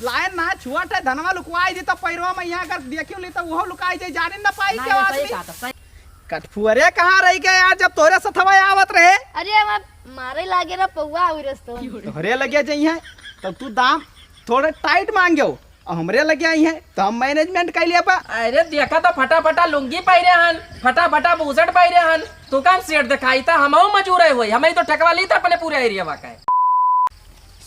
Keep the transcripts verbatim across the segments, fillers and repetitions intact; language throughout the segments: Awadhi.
लाइन ना छुअट है, धनवा लुकवाई दी तो पैरवा में यहाँ अगर देखियो ली तो वो लुकाई जाई, जाने ना पाई ना, क्या ये सही आदमी। कहा था, सही। कटफुअरे कहाँ रह गए यार, जब तोरे सथवा आवत रहे? अरे, हम मारे लागे ना पौवा हुई रस्तो। तोहरे लगे जाई है, तब तू दाम थोड़े टाइट मांगे हो, और हमरे लगे आई है, तो हम मैनेजमेंट कर लिया बा। अरे, देखा तो फटाफटा लुंगी पहिरे हन, फटाफटा बुशर्ट पहिरे हन, तू काम सेठ दिखाई था, हमहू मजूर है होई, हमही तो ठेकवा ली था अपने पूरे एरिया का।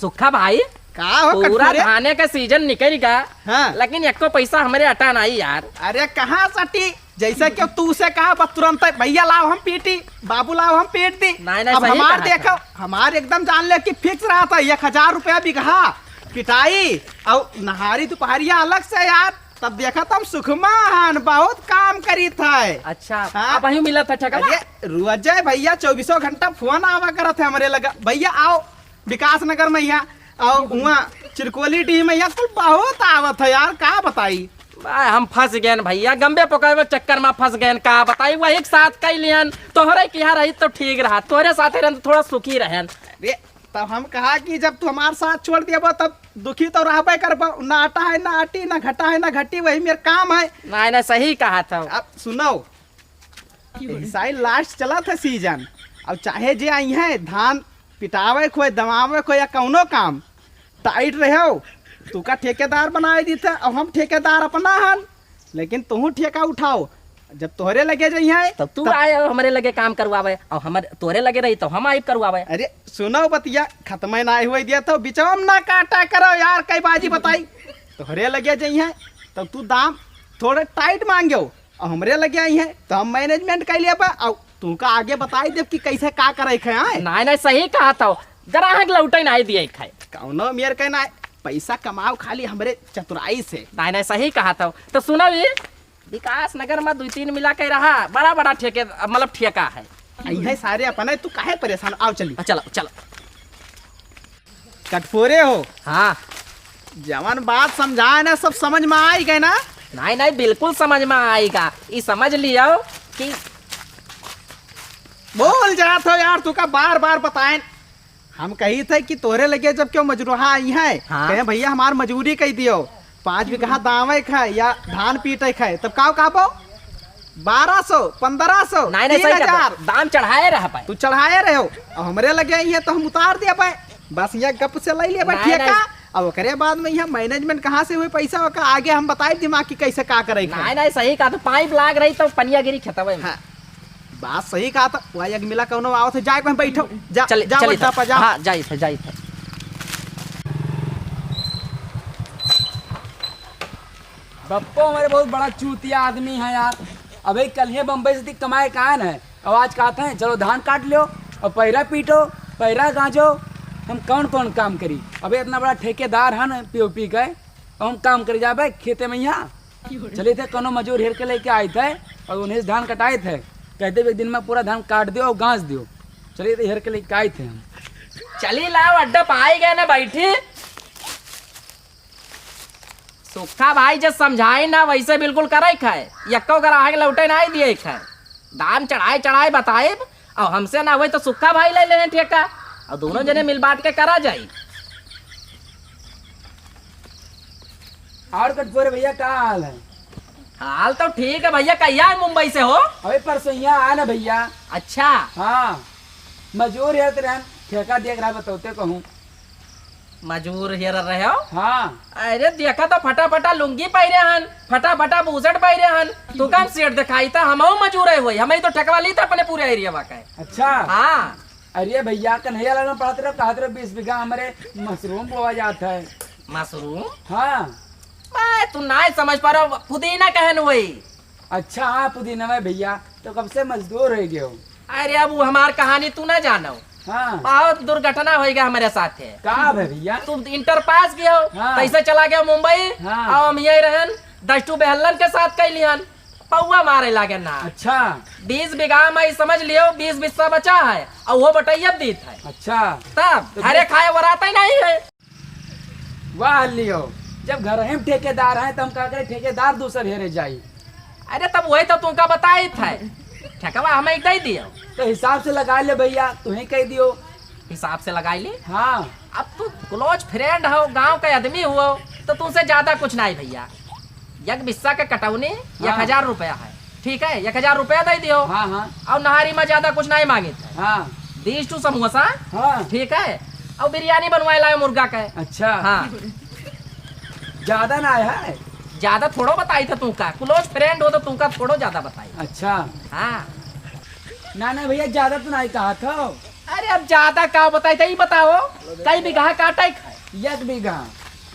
सुखा भाई, का हो पूरा कटफुअरे? धाने का सीजन निकल गया, हाँ। लेकिन एको पैसा हमरे अटा नहीं यार। अरे कहाँ सटी? जैसे कि तू से कहा बस तुरंत, "भैया लाओ हम पीटी, बाबू लाओ हम पीट दी।" नहीं, नहीं, अब सही हमार कहा देखो, था। हमार एकदम जान ले कि फिक्स रहा था, एक हजार रुपया बिगहा पिटाई और नहारी दोपहरिया अलग से यार। तब देखा तुम सुखमा हन बहुत काम करी था। अच्छा, हाँ। अब वहीं मिला था ठेका? अरे रोजे भैया चौबीसों घंटा फोन आवा करत है हमरे लगा, "भैया आओ।" विकास नगर में यहाँ और वहाँ चिरकोली डीह में यहाँ कुल बहुत आवत है यार, का बताई। बा, हम फंस गए भैया, गंबे पकड़े चक्कर में फंस गए, का बताई। वही के साथ कई लियन, तोहरे किहा रही तो ठीक रहा, तोहरे साथे रहन तो थोड़ा सुखी रहन। अरे, तब हम कहा कि जब तू हमार साथ छोड़ देबो तब दुखी तो रहबे करबो। ना आटा है ना आटी, ना घटा है ना घटी, वही मेर काम है। नहीं, नहीं, सही कहा था। अब सुनो, ऐसा ही लास्ट चला था सीजन। अब चाहे जे आई है, धान पिटावे खोए, दमावे खोए या कौनो काम टाइट रहो, तू का ठेकेदार बनाए दी था। अब हम ठेकेदार अपना हन, लेकिन तू ठेका उठाओ। जब तोहरे लगे जाई है, तब तू तब आए हो हमरे लगे काम करवावे, और हमर तोहरे लगे रही तो हम आइब करवावे। अरे सुनो बतिया, खत्म ना हुए दिया तो बिचवा में ना काटा करो यार, कई बाजी बताई। तोहरे लगे जाई है, तब तू दाम थोड़े टाइट मांगे हो, और हमरे लगे आई है, तो हम मैनेजमेंट कर लिया बा, और तुमका आगे बताई देब कि कैसे का करे के है, आए? नहीं, नहीं, सही कहा था, ग्राहक लौटे नहीं दिए खाए। कौनो मेर के ना, पैसा कमाओ खाली हमरे चतुराई से। नहीं, नहीं, सही कहा था। तो सुनो ये, विकास नगर में दो तीन मिला के रहा, बड़ा बड़ा ठेके, मतलब ठेका है। आई है सारे अपने, तू काहे परेशान, आओ चली। हाँ, चलो, चलो। कटफोरे हो। हाँ। जवन बात समझाए ना, सब समझ में आई गए ना? नहीं, नहीं, बिल्कुल समझ में आएगा। ई समझ लियो कि बोल जात हो यार, तू का बार बार बताएन। हम कही थे कि तोरे लगे जब क्यों मजरूहा आई है, हाँ। कहे भैया हमार मजूरी कही दियो, पाँच बीघा दावे खाए या धान पीटे खाए, तब का कहबो? बारह सौ, पन्द्रह सौ, नहीं, नहीं, सही तीन हजार। कहता। दाम चढ़ाए रह पाए। तू चढ़ाए रहे हो, और हमरे लगे आई है तो हम उतार दे पाए। बस ये गप से ले ले बा नहीं, ठेका। नहीं। अब ओकरे बाद में यहाँ मैनेजमेंट कहाँ से हुई पैसा, ओका आगे हम बताए दिमाग की कैसे का करे के। नहीं, नहीं, सही कहा, तो पाइप लाग रही तो पनिया गिरी खेतवे में। हाँ, बात सही कहा था। वही एक मिला कौनो आवत है, जाए कहीं बैठो, जा, चले, जा, चले बैठा था। पा, जा। हाँ, जाई था, जाई था। बप्पो हमारे बहुत बड़ा चूतिया आदमी है यार। अबे कल ही बम्बई से कमाए का आन है, और आज कहत हैं, "चलो धान काट लो और पैरा पीटो, पैरा गांजो।" हम कौन कौन काम करी? अबे इतना बड़ा ठेकेदार है ना पीओपी का, और हम काम कर जाबे खेते में यहाँ। चले थे कोनो मजूर हेर के लेके आए थे और उन्हें से धान कटाए थे, कहते भी एक दिन में पूरा धान काट दियो और गांज दियो। चलिए तो हेर के लेके आए थे हम। चली लाओ, अड्डा पाए गए ना बैठी। सुक्खा भाई जे समझाई ना, वैसे बिल्कुल करे खाए। यक्को ग्राहक लौटे ना दिए खाए। दाम चढ़ाए चढ़ाए बताएब, और हमसे ना होई तो सुक्खा भाई ले लेहें ठेका, और दोनों जने मिल बांट के करा जाई। और कटफोरे भैया, का हाल है? हाल तो ठीक है भैया, कहिया है मुंबई से हो? अबे परसों यहाँ आया ना भैया। अच्छा। हाँ, मजूर है तेरे, ठेका देख रहा, बतौते कहूँ। मजूर हेर रहे हो? हाँ। अरे देखा तो फटाफटा लुंगी पहिरे हन, फटाफटा बूजट पहिरे हन। तू काम सेठ दिखाई था, हमहू मजूर है होई, हमही तो ठेकवा ली था अपने पूरे एरिया का। अच्छा। हाँ। अरे भैया, कन्हैया लाल में पढ़त रहो, कहत रहो बीस बीघा हमरे मशरूम बोआ जात है। मशरूम? हाँ। बे, तू नाय समझ पा रहो, पुदीना कहन होई। अच्छा, हाँ, पुदीना में भैया, तो कब से मजदूर हो गए हो? अरे, अब वो हमार कहानी तू ना जानो। हाँ। बहुत दुर्घटना होइगा हमरे साथे। का भे भैया? तू इंटर पास किया हो, हाँ। तैसे चला गया मुंबई, हाँ। अब हम यही रहन, दस ठू बेहलन के साथ कैली हन, पौवा मारे लागे ना। अच्छा। बीस बीघा में ही समझ लियो, बीस बिस्सा बचा है, और वो बटैया दीत है। अच्छा। तब तो घरे फिर खाए वराते नहीं है। वाह लियो, जब घर हम ठेकेदार हैं, तो हम का करे, ठेकेदार दूसर हेरे जाई। अरे, तब वही तो तुमका बताई था, ठेकवा हमें दे दियो। तो हिसाब से लगा ले भैया, तुम्हें कह दियो। हिसाब से लगाई ले? हाँ। अब तू क्लोज फ्रेंड हो, गांव का आदमी हुओ, तो तुमसे ज्यादा कुछ नाहीं भइया, एक बिस्सा के कटौनी हाँ। एक हजार रुपया है, ठीक है, एक हजार रुपया दइ दियो। हाँ, हाँ। अउर नहारी मा ज्यादा कुछ नाहीं माँगित है। हाँ। बीस ठू समोसा, हाँ। ठीक है, अउर बिरयानी बनवाए लायो मुर्गा के। अच्छा। हाँ। ज्यादा नाहीं है? ज्यादा थोड़ो बताइत है तुमका, close friend हो तो तुमका थोड़ो ज्यादा बताइत। अच्छा। हाँ। ना, ना भइया, ज्यादा तो नाहीं कहत हो। अरे अब ज्यादा का बताइत है, ई बताओ, कई बिगहा काटइ क है? एक बिगहा।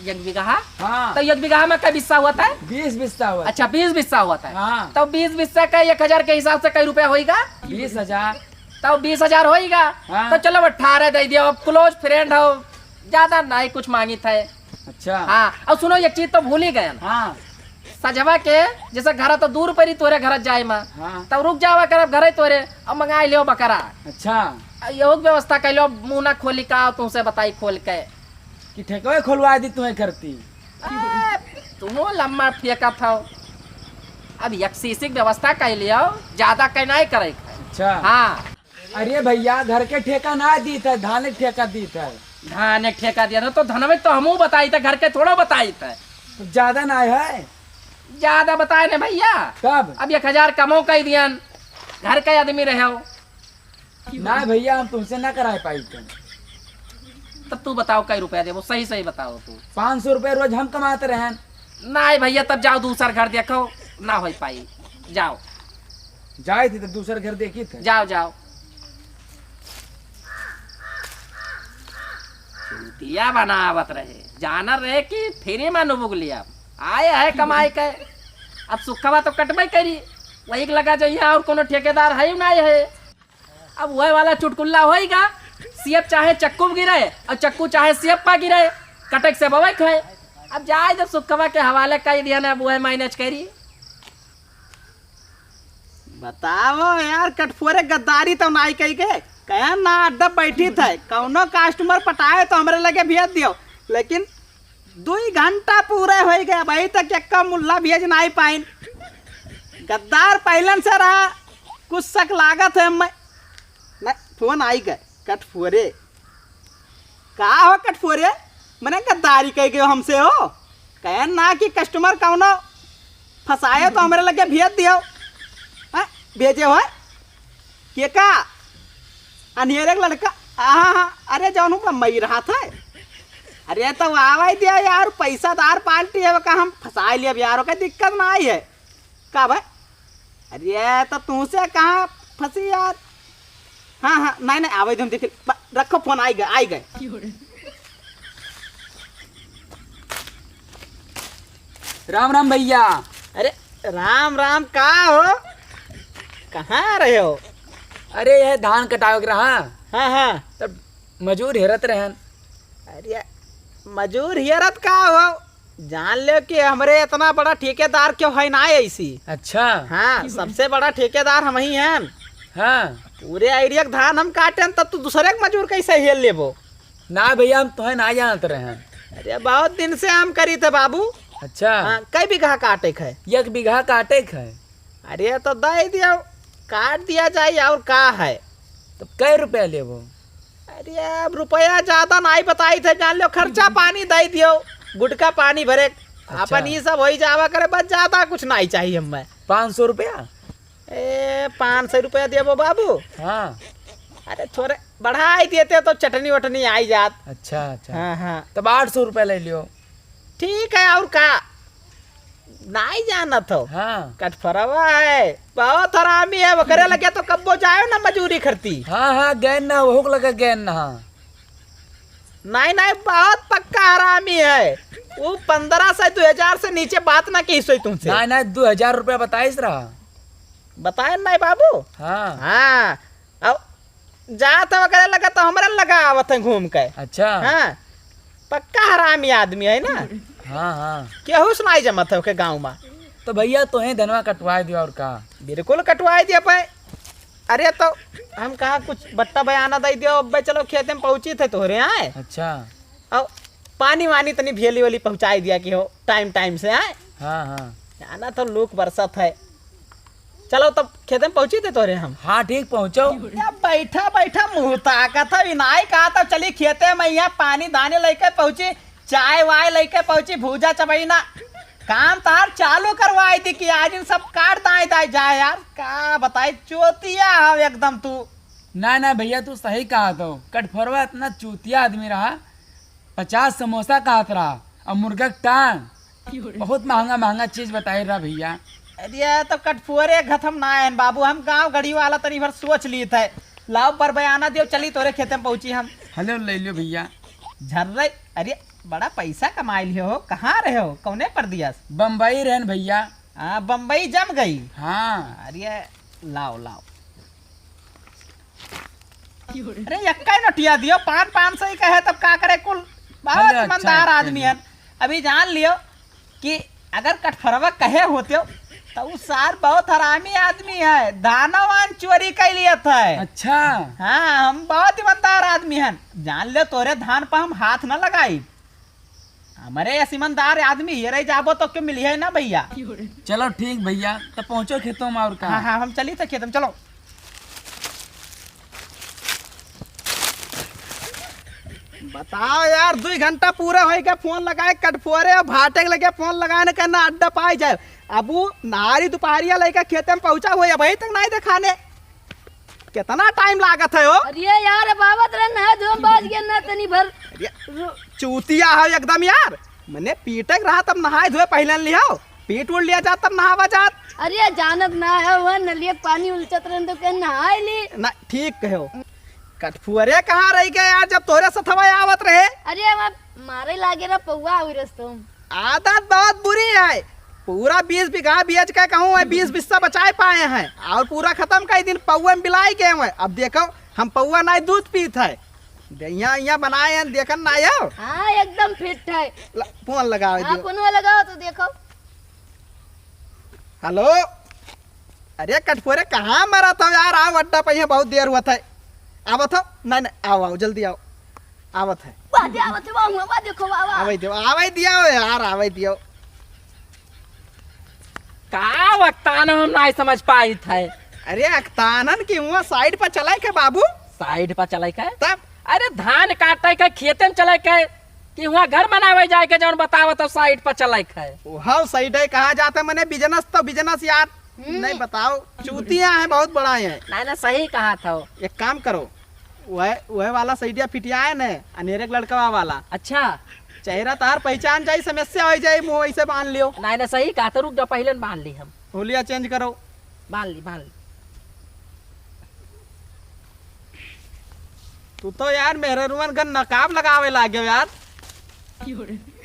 एक बिगहा? हाँ। तो एक बिगहा मा कई बिस्सा होत है? बीस बिस्सा होत है। अच्छा, बीस बिस्सा होत है। हाँ। तो बीस बिस्सा का एक हजार के हिसाब से कई रुपया होइगा? बीस हजार। तो बीस हजार होइगा। हाँ। तो चलो अठारह दइ दियो, अब close friend हो, ज्यादा नाहीं कुछ माँगित है। अच्छा। हाँ, अउर सुनो, एक चीज तो भूली गएन। हाँ। सजवा के, जइसे घर तो दूर परी तोरे घर जाए मा, हाँ। तब रुक जावा करब घरे तोरे, अउर मँगाइ लेव बकरा। अच्छा। अउर यहू के व्यवस्था कइ लेव, मुँह ना खोली का, तुमसे बताई खोल के। कि ठेकवे खोलवाइ दी तुहैं करती। ए, तुहूँ लम्मा फेंकत हो। अब एक सीसी के व्यवस्था कइ लेव, ज्यादा कइ नाहीं करइ। अच्छा। हाँ। अरे भइया, घर के ठेका ना दीत है, धान के ठेका दीत है। धान के ठेका दिया था, तो धनवे तो हमहूँ बताइत है, घर के थोड़ो बताइत है। तो ज्यादा नाहीं है? ज्यादा बताएन भइया। कब? अब एक हजार कमो कइ दियन, घर के आदमी रहेव। ना भइया, हम तुमसे ना कराइ पाइत है। तब तू बताओ, कई रुपया देबो, सही सही बताओ तू। पाँच सौ रुपया रोज हम कमात रहेन। नाहीं भइया, तब जाओ दूसर घर देखो, ना होइ पाई, जाओ। जाइत ही तो दूसर घर देखित है। जाओ, जाओ। चूतिया बनावत रहे, जानत रहे कि free मा नुबुक लिया। आए है कमाइ के, अब सुखवा तो कटबइ करी, वही के लगा जइहैं, अउर कउनो ठेकेदार है ही नाहीं है। अब वह वाला चुटकुल्ला होइगा, सेब चाहे चक्कू पे गिरे अउर चक्कू चाहे सेब पे गिरे, कटइ क सेबवइ क है। अब जाए जब सुखवा के हवाले कइ दिया ना, अब वह manage करी। बताओ यार, कटफोरे गद्दारी तो नाहीं कइ के, कहेन ना अड्डा बैठी थे, कउनो customer पटाए तो हमरे लगे भेज दियो, लेकिन दुइ घंटा पूरे होइ गए, अबहीं तक एक्का मुल्ला भेज नाहीं पाइन। गद्दार पहिलन से रहा, कुछ शक लागत है हमें। नहीं, फोन आइ गए, कटफोरे। का हो कटफोरे? मने गद्दारी कइ गयो हमसे हो? कहेन ना कि customer कउनो फँसाए तो हमरे लगे भेज दियो। हैं? भेजे हो? के का? अन्हेरे क लड़का? हाँ, हाँ, अरे जउन हुआ मई रहा था। अरे तो आवइ दिया यार, पैसादार पार्टी है, ओका हम फँसाइ लेब यार, ओका दिक्कत नाहीं है। का भाई? अरे तो तुमसे कहाँ फँसी यार? हाँ, हाँ, नाहीं, नाहीं, आवइ दे, हम देख, ब-, रखो फोन, आइ गए, आइ गए। राम राम भइया। अरे राम राम, का हो, कहाँ रहे हो? अरे यह धान कटावे के रहा। हाँ, हाँ। तब मजूर हेरत रहेन। अरे मजूर हेरत का हो, जान लेव कि हमरे इतना बड़ा ठेकेदार केहू है नाहीं अइसी। अच्छा। हाँ, सबसे बड़ा ठेकेदार हमहीं हैं। हाँ। पूरे area क धान हम काटेन, तब तू दूसरे क मजूर कइसे हेर लेबो? ना भइया, हम तोहैं नाहीं जानत रहेन। अरे बहुत दिन से हम करीत है बाबू। अच्छा। हाँ, कई बिगहा काटे क है? एक बिगहा काटे क है। अरे तो दइ दियो, काट दिया जाए, अउर का है। तो कै रुपया लेबो? अरे अब रुपया ज्यादा नाहीं बताइत है, जान लेव, खर्चा पानी दइ दियो, गुटखा पानी भरे, अच्छा। आपन ई सब होइ जावा करे, बस ज्यादा कुछ नाहीं चाहिए हमें। पाँच सौ रुपया? ए, पाँच सौ रुपया देबो बाबू? हाँ। अरे थोरे बढ़ाइ देते तो चटनी वटनी आइ जात। अच्छा, अच्छा। हाँ, हाँ। तब आठ सौ रुपया लइ लियो। ठीक है, अउर का? नाहीं जानत हो? हाँ। कटफरवा है, बहुत हरामी है, ओकरे लगे तो कब्बो जायो ना मजूरी करती। हाँ, हाँ, गएन ना, ओहू क लगे गएन ना, हाँ। नाहीं, नाहीं, बहुत पक्का हरामी है। उ पन्द्रह सौ, दुइ हजार से नीचे बात ना किहिस होई तुमसे। नाहीं, नाहीं, दुइ हजार रुपया बताइस रहा। बताएन नाहीं बाबू? हाँ। हाँ, अब जात है ओकरे लगे तो हमरे लगे आवत है घूम के। अच्छा। हाँ, पक्का हरामी आदमी है ना। हाँ, हाँ। केहू से नाहीं जमत है ओके गाँव मा। तो भइया तोहैं धनवा कटवाइ दियो अउर का? बिल्कुल कटवाइ दिया पे। अरे तो हम कहा कुछ बट्टा बयाना दइ दियो, अब्बे चलो खेते मा पहुँचित है तोहरे आए। अच्छा। अउर पानी वानी तनी भेली वेली पहुँचाइ दिया कि हो टाइम टाइम से आए। हाँ, हाँ। जाना तो लूक बरसत है। चलो तब खेते मा पहुँचित है तोहरे हम। हाँ ठीक, पहुँचो। या बैठा बैठा मुँह ताकत है, नाहीं कहा तो चली खेते मा, यहाँ पानी दाने लइके पहुँची। चाय वाय लइके पहुँची, भूजा चबई ना। काम तहार चालू करवाई दी कि आज इन सब काट दाए दाए जाए यार। का बताई, चूतिया हव एकदम तू। ना, ना भइया, तू सही कहत हो। कटफोरवा इतना चूतिया आदमी रहा, पचास समोसा कहत रहा और मुर्गा के टांग। बहुत महंगा महंगा चीज बताए रहा भइया। अरे, तो कटफोरे घत हम ना आएन बाबू, हम गाँव गढ़ी वाला तनी भर सोच लीत है। लाओ पर बयाना दियो, चली तोरे खेते में पहुँची हम। हेलो, ले लियो भइया। झर्रे, अरे, बड़ा पैसा कमाई लियो हो, कहाँ रहे हो, कौने परदेस? बम्बई रहेन भइया। हाँ, बम्बई जम गई। हाँ। अरे, लाओ, लाओ। अरे, यक्का ही नोटिया दियो, पान पान सौ ही कहे, तब का करे कुल। बहुत हेलो, अच्छा, ईमानदार अच्छा, आदमी अच्छा। हन। अभी जान लियो कि अगर कटफरवा कहे होते हो, तो उ सार बहुत हरामी आदमी है, धाना वान चोरी कर लिया था। अच्छा। हाँ, हम बहुत ईमानदार आदमी हन। जान ले, तोरे धान पर हम हाथ न लगाई। हमरे ऐसे ईमानदार आदमी ये रह जाबो तो क्यों मिली है ना भइया? चलो ठीक भइया, तो पहुँचो खेतों में और का। हाँ, हाँ, हम चली तो खेत में, चलो। बताओ यार, दुई घंटा पूरा होई के फोन लगाए, कटफोरे और भाटे के लगे फोन लगाए न करना, अड्डा पाई जाए। अब उ नारी दुपहरिया लइके खेते में पहुँचा हुआ, अबही तक नाहीं देखाने। कितना टाइम लागत है हो? अरे यार, अब आवत रहे, नहा धोम बाज गया ना तनी भर। अरे, रो- चूतिया है एकदम यार, मने पीटे के रहा तब नहाए धोए पहिले न लियाओ, पीट उड़ लिया जात तब नहावा जात। अरे जानत ना है, वह नलिया के पानी उलचत रहे तो कहे नहाए ली। ना, ठीक कहो। कटफुअरे कहाँ रह गए यार, जब तोरे सथवा आवत रहे? अरे वह मारे लागे रहा पौआ हुई रस्तों। आदत बहुत बुरी है। पूरा बीस बीघा बेच के कहूँ है, बीस बिस्सा बचाए पाए हैं और पूरा खत्म कर दिन पौए में बिलाई गए हैं। अब देखो, हम पौआ नाई दूध पीत है, दहिया इया बनाए हैं, देखन ना आयो। हाँ, एकदम फिट है। ला, फोन लगाओ हाँ, दियो। फोनवा लगाओ तो देखो। हेलो, अरे कटफोरे, कहाँ मरत हो यार? आओ अड्डा पे, यहाँ बहुत देर हुआ था। आवत हो? नहीं, नहीं, आओ, आओ, जल्दी आओ। आवत है। वाह, दे आवत है, वाह, वाह, वाह, देखो, वाह, वाह। आवे दियो, आवे दियो यार, आवे दियो। का वक्तान हम नहीं समझ पाइत है। अरे अक्तानन की हुआ साइड पर चलाए के बाबू? साइड पर चलाए के? तब? अरे धान काटे के, खेते में चलाए के, कि हुआ घर बनावे जाए के, जौन बतावत हो साइड पर चलाए के है। ओहो, साइड है कहा जाता है, मने बिजनेस तो बिजनेस यार। हम्म। नहीं बताओ, चूतिया है बहुत बड़ा है। नहीं, नहीं, सही कहा था। एक काम करो, वह, वह वाला सैडिया फिटियाए न, अनेरे के लड़कवा वाला। अच्छा। चेहरा तार पहचान जाई, समस्या हो जाई, मुँह ऐसे बांध लियो। नहीं, नहीं, सही कहा था, रुक जाओ, पहले न बांध ली हम। हुलिया चेंज करो। बांध ली, बांध ली। तू तो यार मेहररुअन गन नकाब लगावे लाग्यो यार।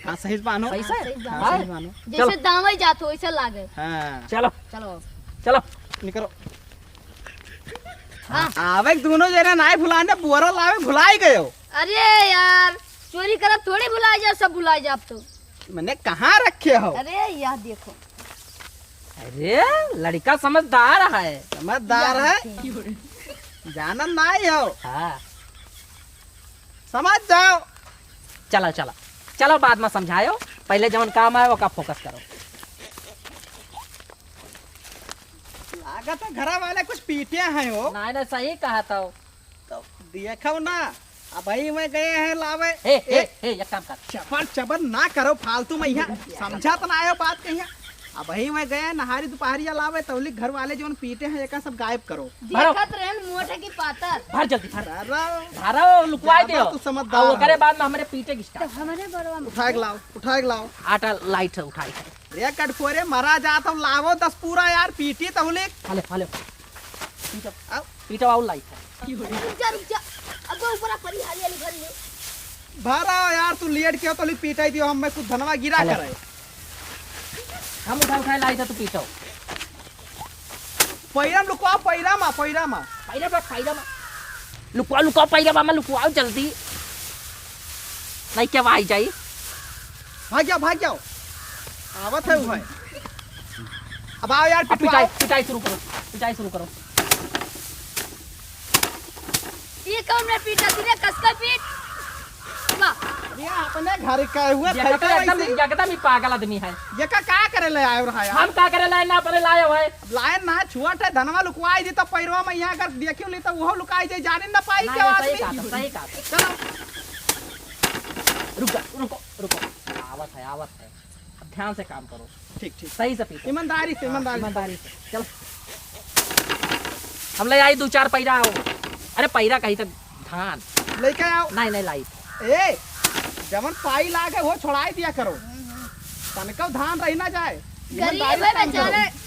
हाँ, सही से बांधो। सही से? हाँ, सही से बांधो। जैसे चलो। दावे जात हो, वैसे लागे। हाँ। चलो। चलो। चलो। निकलो। हाँ। आवे के दोनों जना नाई भुलाने, बोरा लावे भुलाई गयो। अरे यार, चोरी करब थोड़ी भुलाई जाब, सब भुलाई जाब तो। मने कहाँ रखे हो? अरे यह देखो। अरे लड़का समझदार है। समझदार है? जानन नाई हो। हाँ। समझ जाओ। चलो, चलो, चलो, बाद में समझायो, पहले जवन काम आए, ओका फोकस करो। लागत है घरा वाले कुछ पीटे हैं हो। नहीं, नहीं, सही कहा था। तो देखो ना, अबही में गए हैं लावे। हे, हे, ए, हे, एक काम कर। चबर चबर ना करो फालतू में, यहाँ समझा तो ना आयो बात कहीं। अबही में गए हैं नहारी दुपहरिया लावे, तौली घर वाले जौन पीटे हैं, एका सब गायब करो। भरो। देखत रहन मोटे की पातर। भर जल्दी, भर। भरो। भरो, लुकवाई ज्यादा दियो। तू समझदार आ, ओकरे हो। बाद में हमरे पीटे की तो स्टार्ट। हमरे बड़वा में उठा के लाओ, उठा के लाओ। आटा लाइट है, उठाई है। रे कटफोरे, मरा जात हम, लावो दस पूरा यार, पीटी तहुले। हले, हले। पीटो, आओ। पीटो, आउर लाइट है। रुक जा, रुक जा। अब वो ऊपर परी हाली हाली भर ले। भरा यार, तू लेट के हो, तो लिख पीटाई दियो, हम मैं कुछ धनवा गिरा हले। करे। हम उठा उठा लाइट है, तू पीटो। पैरा में लुकवाओ, पैरा में, पैरा में। पैरा में, पैरा में। लुकवाओ, लुकवाओ, पैरा में, लुकवाओ जल्दी। नहीं क्या आई जाई? भाग जाओ, भाग जाओ। आवत है वो भाई। अब आओ यार, अब पिटवाओ। पिटाई, पिटाई शुरू करो, पिटाई शुरू करो। ये कौन रे पीटा? तेरे कसका पीट। वाह। ये अपने घर का हुआ ये था एकदम, ऐसे ही। एकदम ही पागल आदमी है। ये का, का करे ले आयो रहा यार? हम का करे लाए ना, अपने लाए हुए। लाए ना, छुआ थे धनवा लुकवाई दी तो पैरवा में यहाँ अगर देखियो ली तो वो लुकाई जाए, जाने ना पाई नहीं, क्या नहीं, सही आदमी। कहा था, सही कहा था। चलो। रुक जा, रुको। रुको, आवत है, आवत है। अब ध्यान से काम करो। ठीक, ठीक। सही से पीटो। ईमानदारी से, हाँ, ईमानदारी से। ईमानदारी से। चल। हम ले आई दो चार पैरा आओ। अरे पैरा कही तो धान। लेके आओ। नहीं, नहीं लाई। ए, जवन पाई लागे वो छोड़ाई दिया करो। तनिको धान रही ना जाए। गरीब ईमानदारी है से काम करो। बेचारे।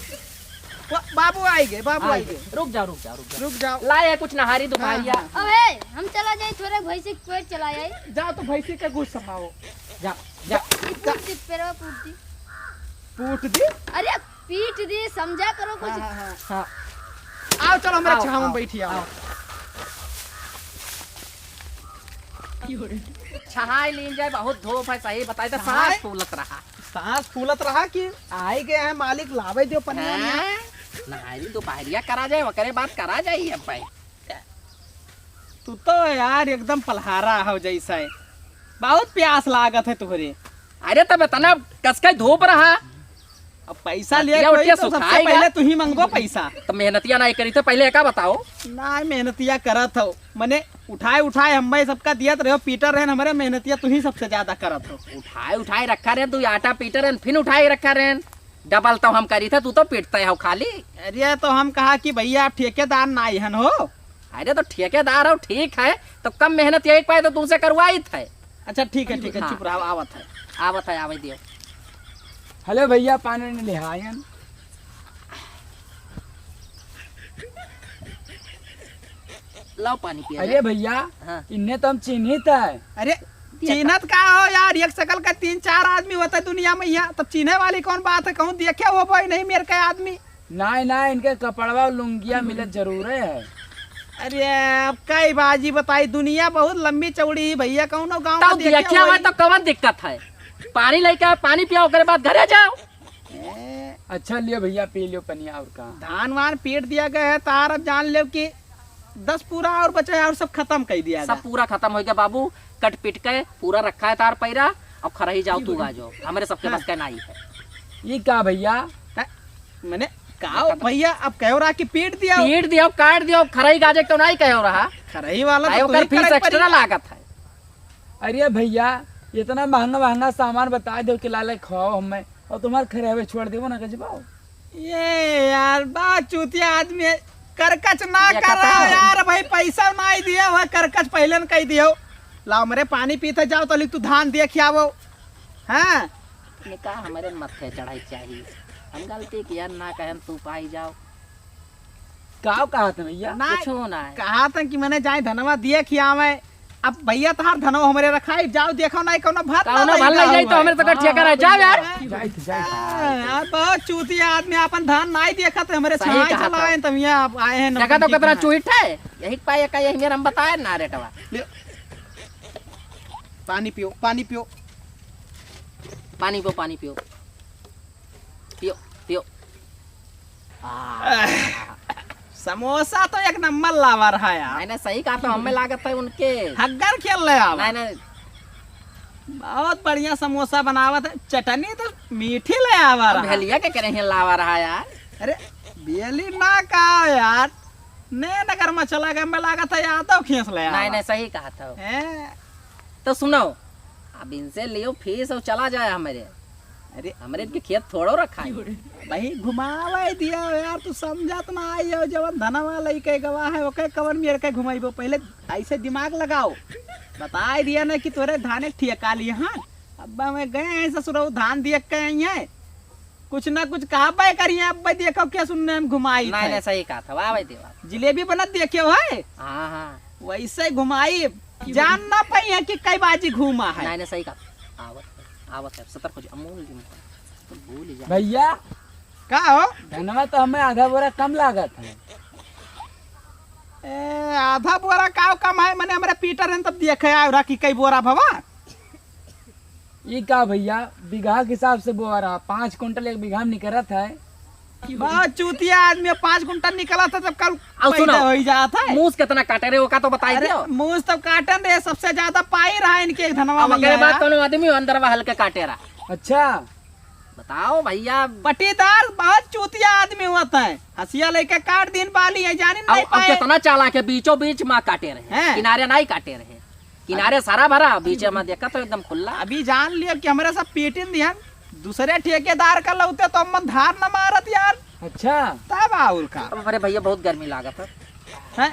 वो बाबू आई गए, बाबू आई गए। रुक जाओ, रुक जाओ, रुक जाओ। रुक जाओ। लाए है कुछ नहारी हाँ, दुपहरिया। हाँ। अबे, हम चला जाए, थोड़े भैंसी के पेट चला जाए। जाओ तो भैंसी के गुस्सा खाओ। जा, जा। जा, जा। पूट दी, पेरवा पूट दी। पूट दी? अरे, पीट दी, समझा करो कुछ। हाँ, हाँ, हाँ। हाँ। आओ, चलो, हमारे आओ, छाँव में आओ, बैठी, आओ। आओ। छहाई लीन जाए, बहुत धूप है, सही बताई तो छहाई? सांस फूलत रहा। सांस फूलत रहा कि आई गए हैं मालिक, लावे दियो पनिया में। हाँ? नहाई दोपहरिया करा जाए, ओकरे बाद करा जाए अब भाई। तू तो यार एकदम पलहारा हो जैसा है, बहुत प्यास लागत है तुहरे। अरे तब इतना कसके धूप रहा। अब पैसा लिए कोई तो सबसे पहले तू ही मंगबो पैसा। तो मेहनतिया नहीं करी थे पहले, एका बताओ। ना मेहनतिया करत हो, मने उठाए उठाए हम्मे सबका दियत रहो, पीटर रहन हमरे, मेहनतिया तू ही सबसे ज्यादा करत हो। उठाए उठाए रखा रहन, तू आटा पीटर रहन, फिर उठाए रखा रहन। डबल तो हम करी थे, तू तो पीटते हो खाली। अरे तो हम कहा कि भैया आप ठेकेदार ना हन हो। अरे तो ठेकेदार हो, ठीक है, तो कम मेहनत यही पाए तो तुमसे करवाई थे। अच्छा ठीक है, ठीक है, हाँ। चुप रहो, आवत है। आवत है, आवे दियो। हेलो भैया, पानी नहीं ले आयन। लाओ पानी पिया अरे ले। भैया, हाँ। इन्हें तो हम चिन्हित है। अरे, चिन्हत का हो यार, एक सकल का तीन चार आदमी होता है दुनिया में यहाँ, तब चिन्हे वाली कौन बात है? कहूँ देखे हो भाई नहीं मेरे का आदमी। नाय, नाय, इनके कपड़वा और लुंगिया मिलत जरूरे है। अरे, अब कई बाजी बताई, दुनिया बहुत लंबी चौड़ी है भैया, कौनो गाँव तब में देखे देखिया हुआ होई। तो कवन दिक्कत है? पानी लेके आओ, पानी पियाओ, ओकरे बाद घरे जाओ। ए, अच्छा लियो भैया, पी लियो पनिया और का। धान वान पीट दिया गया है, तार अब जान लेव कि दस पूरा और बचा है और सब खतम कर दिया सब गया। पूरा खतम हो गया बाबू, कट पीट के पूरा रखा है तार पैरा, और खरही जाओ तू गाजो, हमरे सबके हाँ। बस का नहीं है। ये का भैया? है, मने का भैया, अब कहो रहा कि पीट दिया। पीट दिया, काट दिया, खरही गाजे तो नहीं कहो रहा। खरही वाला तो आयो तू कर ही फीस करे एक्स्ट्रा पड़ी। लागत है। अरे भैया, इतना महंगा महंगा सामान बता दो कि लाले खाओ हमें, और तुम्हारे खरहवे छोड़ देबो ना गजबाओ। ये यार, बा चूतिया आदमी है, करकच ना ये कर रहा कथा है। यार, भाई पैसा ना ही दिया हुआ, करकच पहले न कही दियो। लाओ मरे पानी पीते जाओ, तो लिख तू धान दिए खियावो। हाँ। अपने का हमारे मत्थे चढ़ाई चाहिए, हम गलती किया ना कहन तू पाई जाओ। काव कहा था भैया? ना, कुछो ना है। कहा था कि मने जाए धनवा दिए खियावे। अब भैया तहार धनवा हमरे रखाई, जाओ देखो ना कौनो भर कौनो ना भर लग जाई तो हमरे तो ठेका रह जाओ यार। जाए थे, जाए थे। हाँ, यार बहुत चूतिया आदमी, अपन धान नाई देखा तो हमरे सही छाई कहा चलाए था। तब यहाँ आप आए हैं देखा तो नौटंकी कितना में। चूहिट है, यही पाए का यही मेरा हम बताए ना रेटवा। ले। पानी पियो, पानी पियो। पानी पियो, पानी पियो। पियो, पियो। आ। समोसा तो एक नंबर लावा रहा यार। नहीं, नहीं, सही कहा तो हमें लागत है उनके। हग्गर खेल ले आवा। नहीं, नहीं। बहुत बढ़िया समोसा बनावत है, चटनी तो मीठी ले आवा अब रहा। भेलिया के करे लावा रहा यार। अरे, भेली ना का यार, ने नगर में चला गया, हमें लागत है यादव खींच ले आवा। नहीं, नहीं, सही कहा था। हैं? तो सुनो, अब इनसे लियो फीस और चला जाए हमरे। अरे। हमरे इनके खेत थोड़ो रखा है। भाई घुमावे दिया यार, तू समझत ना आई हो, जवन धनवा लइके गवा है, ओके कवन मेर के घुमाइबो? पहले ऐसे दिमाग लगाओ, बताए दिया ना कि तोरे धाने ठेका लिए, हाँ? अब मैं गए हैं ससुरऊ, धान दिए के आई हैं, कुछ ना कुछ कहा पाए करिए, अब भाई देखो क्या सुनने हम घुमाई नहीं, थे। नहीं, सही कहा था, वाह भाई देवा। जिलेबी बनत देखे हो है? हाँ, हाँ। वैसे घुमाई, जान ना पाई है कि कई बाजी घूमा है। नहीं, नहीं, सही कहा। आवत है, आवत है, सतर्क हो जा, अमूल जी, तो भूल ही जा। भैया। का हो? धनवा तो हमें आधा बोरा कम लागत है। ए, आधा बोरा का कम है, मने हमरे पीटर हैं तब देखे आयो रहा कि कई बोरा भवा। ई का भैया, बीघा के हिसाब से बोआ रहा, पाँच कुंटल एक बीघा में निकलत है। बहुत चूतिया आदमी है, पाँच कुंटल निकलत है, तब कल अब सुनो, पैदा हो ही जात है। मूस कितना काटे रहे, ओका तो बताई अरे, दियो। मूस तब काटन रहे, सबसे ज्यादा पाई रहा इनके एक धनवा अब में ओकरे बाद यार। कौनो आदमी अंदर बाहर के काटे रहा। अच्छा। बताओ भैया। पटीदार बहुत चूतिया आदमी होता है, हंसिया लेके काट दिन बाली है, जानी अब, नहीं अब पाए। कितना चालाक है, बीचों बीच माँ काटे रहे, हैं? किनारे नहीं काटे रहे। किनारे सारा भरा, बीचे में देखा तो एकदम खुला। अभी जान लियो कि हमरे सब पीटिन दिहन, दूसरे ठेकेदार का लौते तो हम धार न मारत यार। अच्छा। तब और का। अब हमारे भैया बहुत गर्मी लागत है। हैं?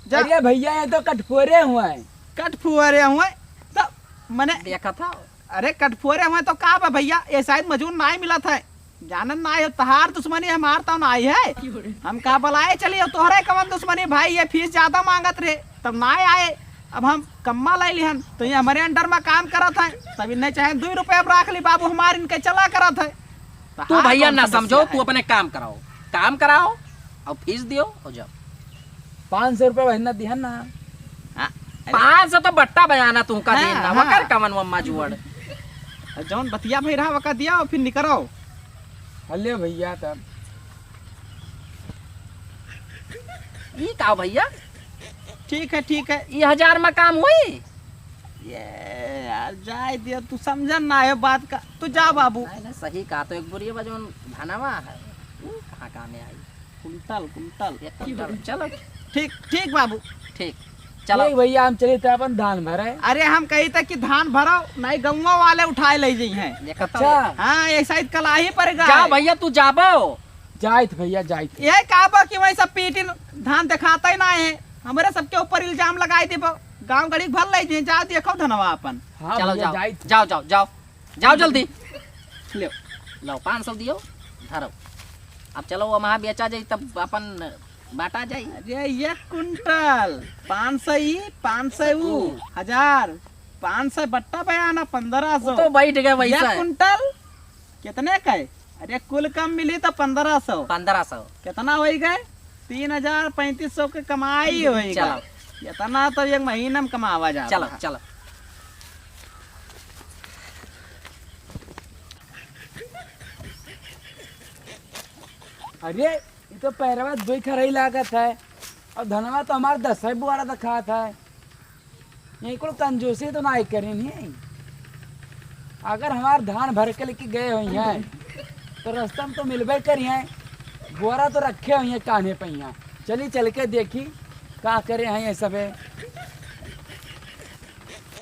जा। अरे भैया, ये तो कटफोरे हुए हैं। कटफोरे हुए? तो मने देखा था। अरे कटफोरे हुए तो का बा भैया, ये शायद मजूर नाहीं मिलत है। जानत नाहीं हो, तहार दुश्मनी हमार तो नाहीं है। हम का बलाए चली, अब तोहरे कवन दुश्मनी भाई, ये फीस ज्यादा मांगत रहे, तब नाहीं आए। अब हम कम्मा लै लिहन, तो ये हमरे under में काम करत हैं, तब इन्हें चाहे दुइ रुपया अब राख ली बाबू, हमार इनके चला करत है। तू तहार भैया कौन ना समझो, समस्या तू है? अपने काम कराओ, काम कराओ और फीस दियो और जाओ। पाँच सौ रुपया महीना दिहन ना। हाँ, अरे। पाँच सौ तो बट्टा बयाना तुमका हाँ, देन ना, हाँ। वकर कवन वम्मा जुअड़। जौन बतिया भई रहा, वका दिया और फिर निकरो। हले भैया तब। ई का भैया? ठीक है, ठीक है। ई हजार में काम होई? ये यार, जाए दिया, तू समझन ना है बात का। तू जा बाबू। नहीं, नहीं, सही कहा। तो एक बोरिया बा जौन धनवा है, वो कहाँ कामे आई? कुंटल, कुंटल। एक कुंटल। चलो। ठीक, ठीक बाबू। ठीक। चलो। ठीक भैया, हम चली तो अपन धान भरे। अरे हम कही थे कि धान भरो, नहीं गौवा वाले उठाए ले जाई हैं। देखा तो। अच्छा। हाँ, ऐसा ही कल आ ही पड़ेगा। जाओ भैया, तू जाबो। जाइत भैया, जाइत। ये कहबो कि वही सब पीटिन धान दिखाता ही ना है, हमरे सबके ऊपर इल्जाम लगाई देबो, गाँव गड़ी भर ले जाई, जाओ देखो धनवा अपन। हाँ चलो, भैया, जाओ। जाइत। जाओ, जाओ, जाओ। जाओ जल्दी। लो, लो, पाँच सौ दियो, धरो। अब चलो, वो वहाँ बेचा जाई, तब अपन बांटा जाई। अरे, एक कुंटल, पाँच सौ ई, पाँच सौ ऊ, ऊ। हजार, पाँच सौ बट्टा बयाना, पन्द्रह सौ। वो तो बैठ गए वैसा एक है। कुंटल कितने का है? अरे, कुल कम मिली तो पन्द्रह सौ। पन्द्रह सौ। कितना होई गए? तीन हजार पैंतीस सौ के कमाई होई गए। चलो। इतना तो एक महीना में कमावा जाता चलो, है। चलो। अरे, ये तो पैरवा दुई खरई लागत है और धनवा तो हमार दस है बुआरा दिखात है। ये कुल कंजूसी तो नाहीं करी नहीं। अगर हमार धान भर के लेके गए हुई हैं, तो रास्ता में तो मिलबे करी हैं। बोरा तो रखे हुई हैं कान्हे पे यहाँ। चली चल के देखी, का करे हैं ये सबे।